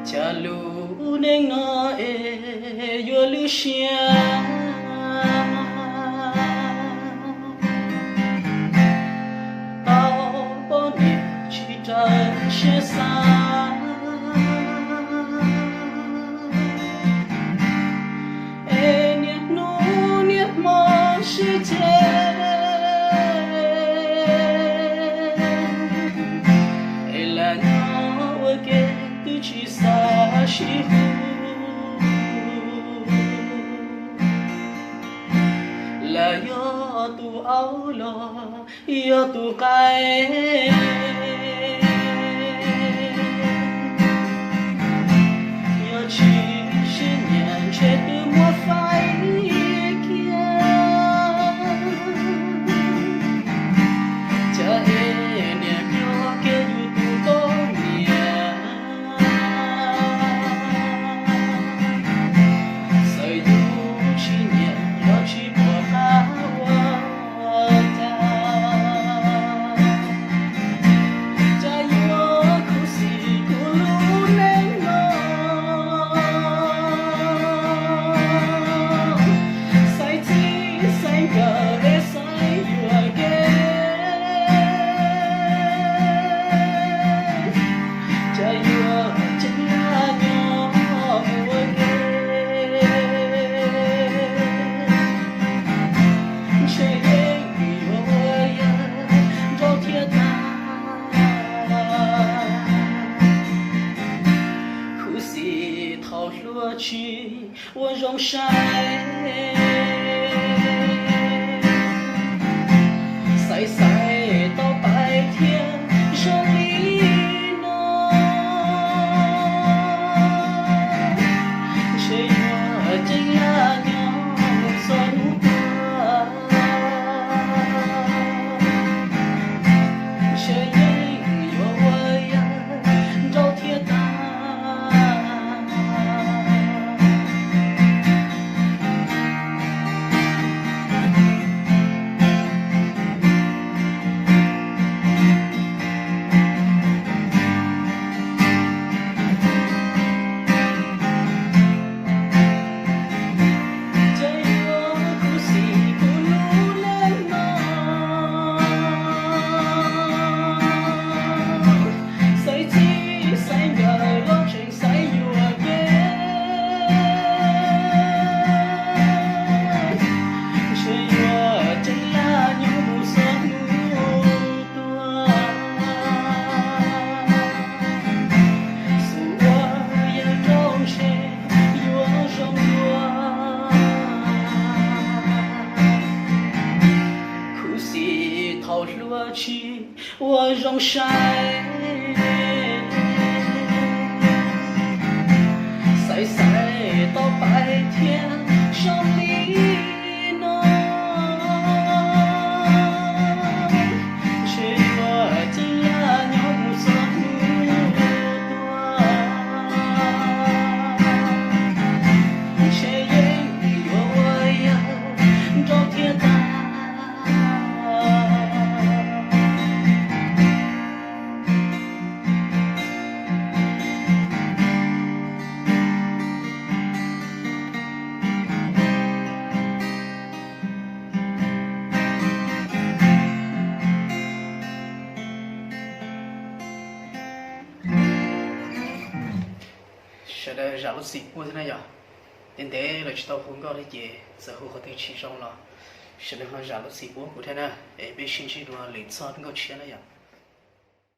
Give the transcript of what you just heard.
Cas lub neej no es yuav lwj siab, tau poj niam tsis raws siab xav, es niaj hnub niaj hmo sib ceg, es lam nyob ua ke twb tsis xav sib hlub. Lam yog tus aub los yog tus nqaij, yog tsis sib nyiam ntshe twb muab faib kiag. Cas es niam nyob kiag yus tus poj niam, txawm yus tsis nyiam los tsis pom qab ua cas. Cas yuav khuv xim kuv lub neej no, xaiv txij xaiv nkawm es xaiv yuam kev. Cas yuav ceeb laj nyob mus ua ke, ntshe yeej yuav ua yawg nrauj thiab tag. Khuv xim thaum hluas tsis ua zoo saib, xaiv xaiv tau pais thiab zoo li no. Ntshe yuav ceeb laj nyob mus txog hnub tuag, ntshe yeej yuav ua yawg nrauj thiab tag. Cas yuav khuv xim kuv lub neej no, xaiv txij xaiv nkawm los tseem xaiv yuam kev. Ntshe yuav ceeb laj nyob mus txog hnub tuag, xub ua yawg nrauj ntshe yuav zoo dua. Khuv xim thaum hluas tsis ua zoo saib, xaiv xaiv tau pais thiab zoo li no. Ntshe yuav ceeb laj nyob mus txog hnub tuag, ntshe yeej yuav ua yawg nrauj thiab tag. Sawv daws zam lub txim pub thiab na yom. Ntev ntev lawm tsis tau hu nkauj thiab ces txawm hu qhov twg tsis zoo los sawv daws ho zam lub txim pub kuv thiab na. Es peb sib ntsib dua lwm zaj nkauj tshiab na yom.